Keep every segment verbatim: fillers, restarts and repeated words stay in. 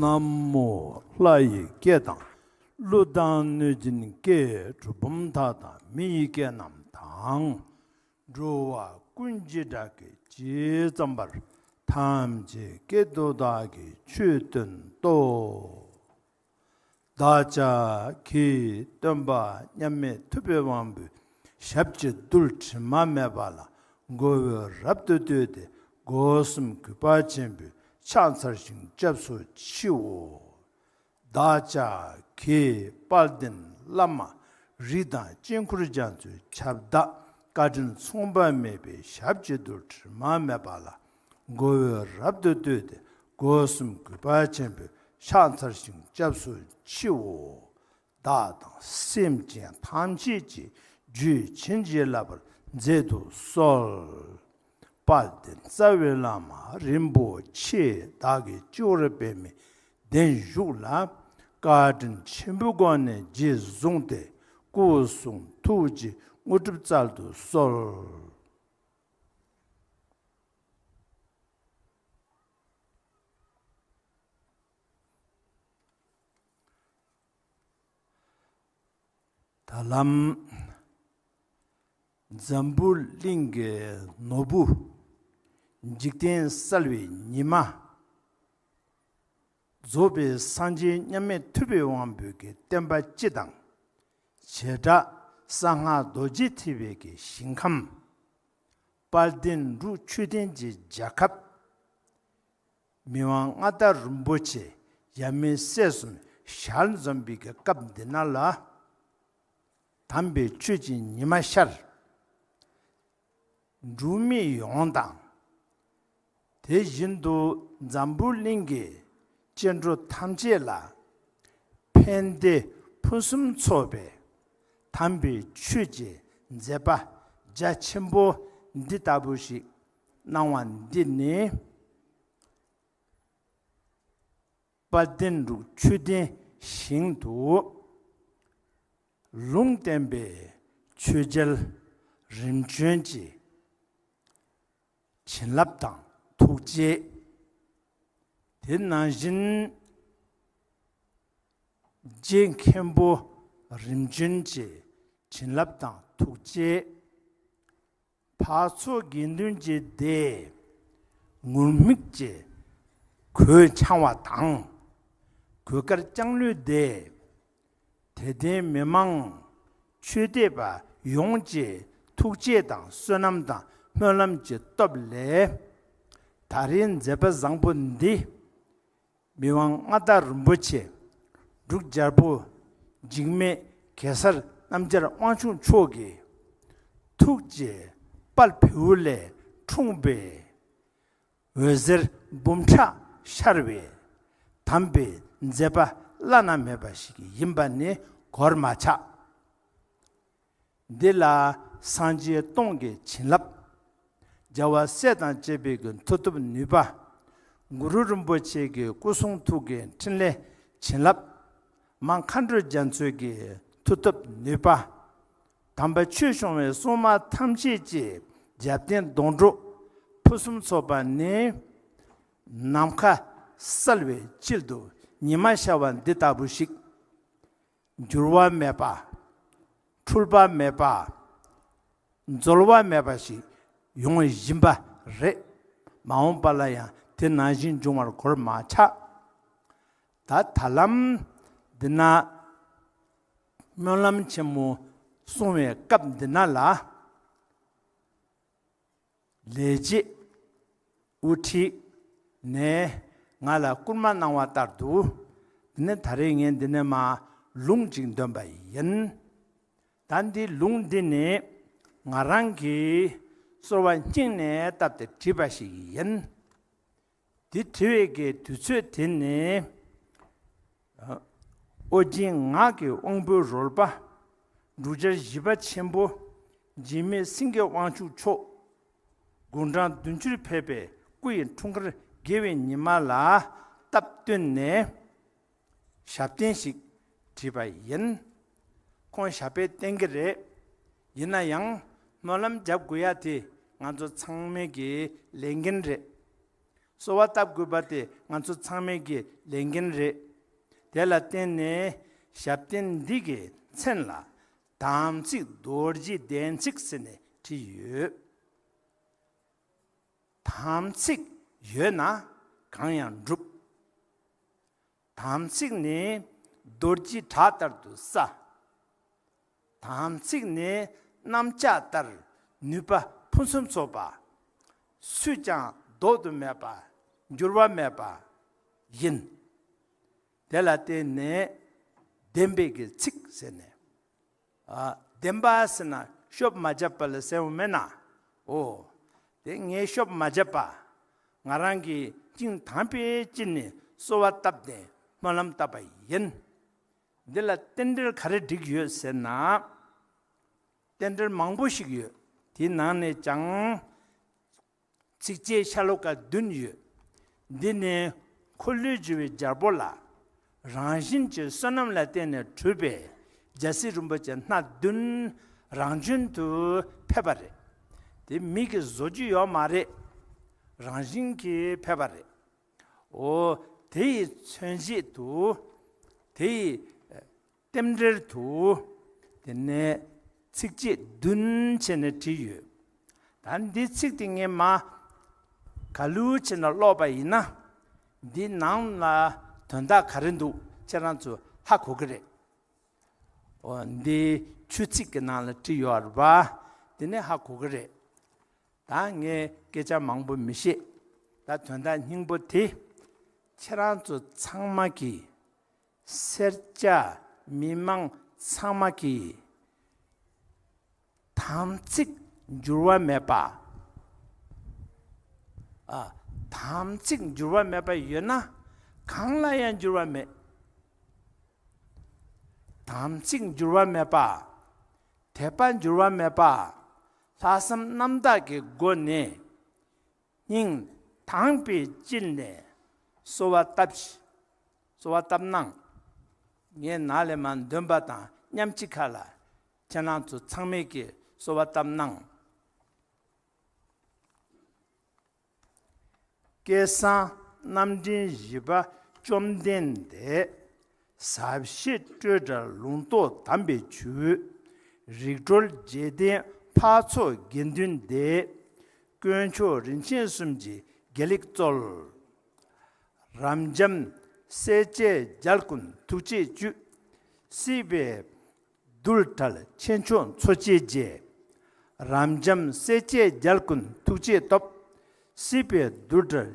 ན་མོ། ལྷ་ཡི་སྐད་དང་། ཀླུ་དང་གནོད་སྦྱིན་སྐད། གྲུལ་བུམ་དག་དང་མི་ཡི་སྐད་རྣམས་དང་། འགྲོ་བ་ཀུན་གྱི་སྒྲ་སྐད་ཇི་ཙམ་པར། ཐམས་ཅད་སྐད་དུ་བདག་གིས་ཆོས་བསྟན་ཏོ། བདག་ཅག་གིས་སྟོན་པ་མཉམ་མེད་ཐུབ་པའི་དབང་པོའི་ཞབས་ཀྱི་རྡུལ་དྲི་མ་མེད་པ་ལ་མགོ་བོས་རབ་ཏུ་བཏུད་དེ། སྒོ་གསུམ་གུས་པ་ཆེན་པོས་ཕྱག་འཚལ་ཞིང་སྐྱབས་སུ་མཆིའོ། བདག་ཅག་གིས་དཔལ་ལྡན་བླ་མ་རིགས་དང་དཀྱིལ་འཁོར་རྒྱ་མཚོའི་ཁྱབ་བདག་བཀའ་དྲིན་མཚུངས་པ་མེད་པའི་ཞབས་ཀྱི་རྡུལ་དྲི་མ་མེད་པ་ལ་མགོ་བོས་རབ་ཏུ་བཏུད་དེ། སྒོ་གསུམ་གུས་པ་ཆེན་པོས་ཕྱག་འཚལ་ཞིང་སྐྱབས་སུ་མཆིའོ། བདག་དང་སེམས་ཅན་ཐམས་ཅད་ཀྱི་རྒྱུད་བྱིན་གྱིས་བརླབ་པར་མཛད་དུ་གསོལ། དཔལ་ལྡན་རྩ་བའི་བླ་མ་རིན་པོ་ཆེ་བདག་གི་སྤྱི་བོར་པདྨས་གདན་བཞུགས་ལ། བཀའ་དྲིན་ཆེན་པོའི་སྒོ་ནས་རྗེས་བཟུང་སྟེ་སྐུ་གསུང་ཐུགས་ཀྱི་དངོས་གྲུབ་སྩལ་དུ་གསོལ། ད་ལམ། འཛམ་བུ་གླིང་གི་ནོར་བུ། འཇིག་རྟེན་གསལ་བའི་ཉི་མ། རྫོགས་པའི་སངས་རྒྱས་མཉམ་མེད་ཐུབ་པའི་དབང་པོའི་གི་བསྟན་པ་སྤྱི་དང་། བྱེ་བྲག་གསང་སྔགས་རྡོ་རྗེ་ཐེག་པའི་གི་ཞིང་ཁམས། དཔལ་ལྡན་འབྲུག་ཆོས་ལྡན་གྱི་རྒྱལ་ཁབ། མི་དབང་མངའ་བདག་རིན་པོ་ཆེ་ཡབ་མེས་སྲས་གསུམ་ཞལ་འཛོམས་པའི་གི་སྐབས་འདི་ན་ལ། དམ་པའི་ཆོས་ཀྱི་ཉི་མ་ཤར། འབྲུག་མི་ཡོངས་དང་། དེ་བཞིན་དུ་འཛམ་བུ་གླིང་གི་སྐྱེ་འགྲོ་ཐམས་ཅད་ལ་ཕན་བདེ་ཕུན་སུམ་ཚོགས་པའི་དམ་པའི་ཆོས་ཀྱི་མཛད་པ་རྒྱ་ཆེན་པོ་འདི་ལྟ་བུ་ཞིག་གནང་བ་འདི་ནི། དཔལ་ལྡན་འབྲུག་ཆོས་ལྡན་ཞིང་དུ་ལུང་བསྟན་པའི་ཆོས་རྒྱལ་རིམ་བྱོན་གྱི་བྱིན་རླབས་དང་ཐུགས་རྗེ། དེ་ནང་བཞིན་རྗེ་མཁན་པོ་རིམ་བྱོན་གྱི་བྱིན་རླབས་དང་ཐུགས་རྗེ། འཕགས་ཚོགས་དགེ་འདུན་གྱི་སྡེ་ངུར་སྨྲིག་གི་གོས་འཆང་བ་དང་། གོས་དཀར་ལྕང་ལོའི་སྡེ། དད་ལྡན་མི་མང་ཆོས་དད་པ་ཡོངས་ཀྱི་ཐུགས་རྗེ་དང་བསོད་ནམས་དང་སྨོན་ལམ་གྱི་སྟོབས་ལས། ད་རེས་མཛད་པ་བཟང་པོ་འདི། མི་དབང་མངའ་བདག་རིན་པོ་ཆེ་འབྲུག་རྒྱལ་པོ་འཇིགས་མེད་གེ་སར་རྣམ་རྒྱལ་དབང་ཕྱུག་མཆོག་གི་ཐུགས་ཀྱི་དཔལ་བེའུ་ལས་འཁྲུངས་པའི་འོད་ཟེར་འབུམ་ཕྲག་ཤར་བའི་དམ་པའི་མཛད་པ་བླ་ན་མེད་པ་ཞིག་ཡིན་པ་ནི་གོར་མ་ཆག། འདི་ལ་སངས་རྒྱས་སྟོང་གི་བྱིན་རླབས། རྒྱལ་བ་སྲས་དང་བཅས་པའི་གི་མཐུ་སྟོབས་ནུས་པ། གུ་རུ་རིན་པོ་ཆེ་གི་སྐུ་གསུང་ཐུགས་ཀྱི་ཕྲིན་ལས་བྱིན་རླབས། མ་མཁའ་འགྲོ་རྒྱ་མཚོའི་གི་མཐུ་སྟོབས་ནུས་པ། དམ་པ་ཆོས་སྐྱོང་བའི་སྲུང་མ་ཐམས་ཅད་ཀྱི་རྒྱབ་རྟེན་སྡོང་གྲོགས་ཕུན་སུམ་ཚོགས་པ་ནི། ནམ་མཁའ་གསལ་བའི་དཀྱིལ་དུ་ཉི་མ་ཤར་བ་འདི་ལྟ་བུ་ཞིག་འགྱུར་བ་མེད་པ། འཁྲུལ་པ་མེད་པ། འཛོལ་བ་མེད་པ་ཞིག་ཡོང་བཞིན་པ་རེད། མ་འོངས་པ་ལ་ཡང་དེ་ནང་བཞིན་འབྱུང་བར་གོར་མ་ཆག། ད་ད་ལམ་འདི་ན་སྨོན་ལམ་ཆེན་མོ་གསུང་བའི་སྐབས་འདི་ན་ལ། ལས་བྱེད་དབུ་ཁྲིད་ནས་ང་ལ་སྐུལ་མ་གནང་བ་ལྟར་དུ། འདི་ནས་ད་རེས་ངས་འདི་ནས་མར་ལུང་ཅིག་འདོན་པ་ཡིན། ད་འདི་ལུང་འདི་ནི་ང་རང་གིས་གསོལ་བ་སྙིང་ནས་བཏབ་སྟེ་བྲིས་པ་ཞིག་ཡིན། འདི་བྲིས་པའི་གི་དུས་ཚོད་དེ་ནི། ཨོ་རྒྱན་ངག་གི་དབང་པོའི་རོལ་པ། འབྲུག་རྒྱལ་བཞི་པ་ཆེན་པོ། འཇིགས་མེད་སེང་གེ་དབང་ཕྱུག་མཆོག་དགུང་གྲངས་བདུན་ཅུར་ཕེབས་པའི་སྐུ་ཡི་འཁྲུངས་སྐར་དགེ་བའི་ཉི་མ་ལ་སྟབས་བསྟུན་ནས་ཞབས་བརྟན་ཞིག་བྲིས་པ་ཡིན། ཁོང་ཞབས་པད་བརྟན་གྱི་རེད། ཡིན་ན་ཡང་སྨོན་ལམ་རྒྱབ་དགོས་ཡ་དེ་ང་ཚོ་ཚང་མའི་གི་ལས་འགན་རེད། གསོལ་བ་བཏབ་དགོས་པ་དེ་ང་ཚོ་ཚང་མའི་གི་ལས་འགན་རེད། དེ་ལ་བརྟེན་ནས་ཞབས་བརྟན་འདི་གི་མཚན་ལ་དམ་ཚིག་རྡོ་རྗེ་གདན་ཚིགས་ཟེར་ནས་བྲིས་ཡོད། དམ་ཚིག་ཡོད་ན་གང་ཡང་འགྲུབ། དམ་ཚིག་ནི་རྡོ་རྗེ་བྲག་ལྟར་དུ་གསལ། དམ་ཚིག་ནི་གནམ་ལྕགས་ལྟར་ནུས་པ་ཕུན་སུམ་ཚོགས་པ། སུས་ཀྱང་ལྡོག་ཏུ་མེད་པ། འགྱུར་བ་མེད་པ་ཡིན། དེ་ལ་བརྟེན་ནས་བདེན་པའི་གི་ཚིག་ཟེར་ནས། ཨ། བདེན་པ་ཟེར་ན་ཤོབ་མ་བརྒྱབ་པ་ལ་ཟེར་བ་མེད་ན། འོ། དེ་ངས་ཤོབ་མ་བརྒྱབ་པ། ང་རང་གིས་སྙིང་དམ་པའི་དཀྱིལ་ནས་གསོལ་བ་བཏབ་ནས་སྨོན་ལམ་བཏབ་པ་ཡིན། འདི་ལ་རྟེན་འབྲེལ་ག་རེ་བསྒྲིགས་ཡོད་ཟེར་ན། རྟེན་འབྲེལ་མང་པོ་ཞིག་ཡོད། དེའི་ནང་ནས་ཀྱང་། ཚིགས་བཅད་ཤ་ལོ་ཀ་བདུན་ཡོད། འདི་ནི་འཁོར་ལོས་སྒྱུར་བའི་རྒྱལ་པོ་ལ་རང་བཞིན་གྱི་བསོད་ནམས་ལ་བརྟེན་ནས་གྲུབ་པའི་རྒྱལ་སྲས་རིན་ཕུང་སྣ་བདུན་རང་བྱོན་དུ་ཕེབས་པ་རེད། དེ་མི་གིས་བཟོ་རྒྱུ་ཡོད་མ་རེད། རང་བཞིན་གྱིས་ཕེབས་པ་རེད། འོ། དེ་ཡི་མཚོན་བྱེད་དུ། དེ་ཡི་རྟེན་འབྲེལ་དུ། དེ་ནས་ཚིགས་བཅད་བདུན་བྱས་ནས་བྲིས་ཡོད། ད་འདི་ཚིག་དེ་ངས་མ་ག་ལུ་བྱས་ན་ཀློག་པ་ཡིན་ན། འདི་ནང་ལ་དོན་དག་ག་རེ་འདུག་ཁྱེད་རང་ཚོ་ཧ་གོ་གི་རེད། འོ། འདི་ཆོས་ཚིག་གི་ནང་ལ་བྲིས་ཡོད་རེད་པ། དེ་ནས་ཧ་གོ་གི་རེད། ད་ངས་སྐད་ཆ་མང་པོ་མི་བཤད། ད་དོན་དག་སྙིང་པོ་དེ། ཁྱེད་རང་ཚོ་ཚང་མ་གིས། སེར་སྐྱ་མི་མང་ཚང་མ་གིས། དམ་ཚིག་འགྱུར་བ་མེད་པ། ཨ། དམ་ཚིག་འགྱུར་བ་མེད་པ་ཡོད་ན་གང་ལ་ཡང་འགྱུར་བ་མེད། དམ་ཚིག་འགྱུར་བ་མེད་པ། དད་པ་འགྱུར་བ་མེད་པ། ལྷག་བསམ་རྣམ་དག་གི་སྒོ་ནས་སྙིང་དམ་པའི་དཀྱིལ་ནས་གསོལ་བ་བཏབ་ཤིག་གསོལ་བ་བཏབ་གནང་། ངས་ནཱ་ལས་མར་འདོན་པ་དང་མཉམ་གཅིག་ཁར་ལ་ཁྱེད་རང་ཚོ་ཚང་མས་ཀྱིས་གསོལ་བ་བཏབ་གནང་། སྐལ་བཟང་རྣམ་འདྲེན་བཞི་པ་བཅོམ་ལྡན་འདས། ཟབ་ཞི་སྤྲོས་བྲལ་ལུང་རྟོགས་དམ་པའི་ཆོས། རིག་གྲོལ་རྗེས་བསྟན་འཕགས་ཚོགས་དགེ་འདུན་སྡེ། དཀོན་མཆོག་རིན་ཆེན་གསུམ་གྱི་དགེ་ལེགས་སྩོལ། རབ་འབྱམས་སྲས་བཅས་རྒྱལ་ཀུན་ཐུགས་རྗེས་བཅུད། སྲིད་པའི་རྡུལ་བྲལ་ཆེ་མཆོག་འཚོ་བྱེད་རྗེ། རབ་འབྱམས་སྲས་བཅས་རྒྱལ་ཀུན་ཐུགས་རྗེས་ཐོབ། སྲིད་པའི་རྡུལ་བྲལ་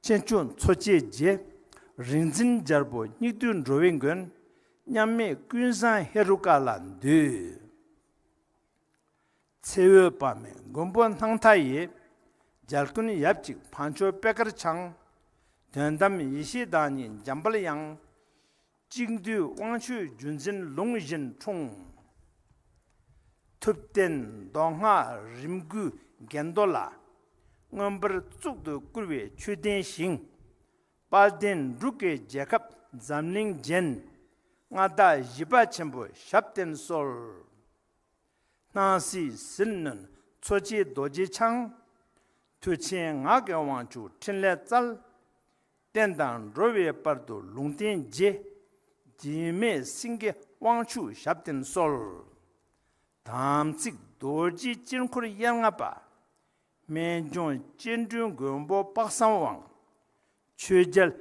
ཆེ་མཆོག་འཚོ་བྱེད་རྗེ། རིག་འཛིན་རྒྱལ་པོ་སྙིགས་དུས་འགྲོ་བའི་མགོན། མཉམ་མེད་ཀུན་བཟང་ཧེ་རུ་ཀ་ལ་འདུད། ཚེ་འོད་དཔག་མེད་མགོན་པོ་སྣང་མཐའ་ཡས། རྒྱལ་ཀུན་ཡབ་གཅིག་འཕགས་མཆོག་པད་དཀར་འཆང་། དོན་དམ་ཡེ་ཤེས་བདག་ཉིད་འཇམ་དཔལ་དབྱངས། གཅིག་བསྡུས་དབང་ཕྱུག་བརྒྱུད་འཛིན་ལུང་བཞིན་འཁྲུངས། ཐུབ་བསྟན་མདོ་སྔགས་རིམ་དགུའི་གེགས་མདོ་ལ། མངོན་པར་གཙུག་ཏུ་བཀུར་བའི་ཆོས་ལྡན་ཞིང་། དཔལ་ལྡན་འབྲུག་གི་རྒྱལ་ཁབ་འཛམ་གླིང་རྒྱན། མངའ་བདག་བཞི་པ་ཆེན་པོ་ཞབས་བརྟན་གསོལ། སྣང་སྲིད་ཟིལ་གནོན་འཚོ་བྱེད་རྡོ་རྗེ་འཆང་། མཐུ་ཆེན་ངག་གི་དབང་ཕྱུག་ཕྲིན་ལས་རྩལ། བསྟན་དང་འགྲོ་བའི་དཔལ་དུ་ལུང་བསྟན་རྗེ། འཇིགས་མེད་སེང་གེ་དབང་ཕྱུག་ཞབས་བརྟན་གསོལ། དམ་ཚིག་རྡོ་རྗེ་དཀྱིལ་འཁོར་དབྱེར་མངའ་བ། རྨད་བྱུང་སྐྱེ་འགྲོའི་མགོན་པོ་དཔག་བསམ་དབང་། ཆོས་རྒྱལ་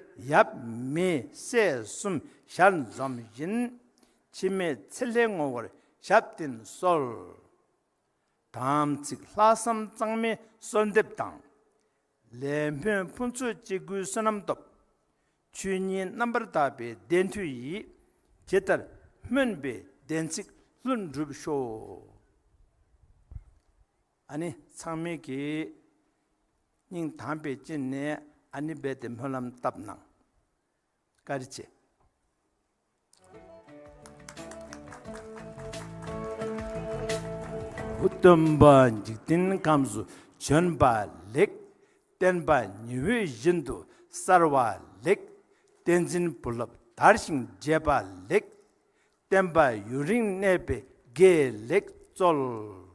ཡབ་མེས་སྲས་གསུམ་ཞལ་འཛོམས་བཞིན། འཆི་མེད་ཚེ་ལྷའི་ངོ་བོར་ཞབས་བརྟན་གསོལ། དམ་ཚིག་ལྷག་བསམ་གཙང་མའི་གསོལ་འདེབས་དང་། ལས་སྨོན་ཕུན་ཚོགས་སྤྱོད་དགུའི་བསོད་ནམས་སྟོབས། ཆོས་ཉིད་རྣམ་པར་དག་པའི་བདེན་མཐུ་ཡིས། ཇི་ལྟར་སྨོན་པའི་བདེན་ཚིག་ལྷུན་གྲུབ་ཤོག། ཨ་ནི་ཚང་མས་ཀྱིས་སྙིང་དམ་པའི་དཀྱིལ་ནས་ཨ་ནི་རྦད་དེ་སྨོན་ལམ་བཏབ་གནང་། བཀའ་དྲིན་ཆེ། སྟོན་པ་འཇིག་རྟེན་ཁམས་སུ་བྱོན་པ་ལེགས། བསྟན་པ་ཉི་འོད་བཞིན་དུ་གསལ་བ་ལེགས། བསྟན་འཛིན་བུ་སློབ་དར་ཞིང་རྒྱས་པ་ལེགས། བསྟན་པ་ཡུན་རིང་གནས་པའི་དགེ་ལེགས་སྩོལ།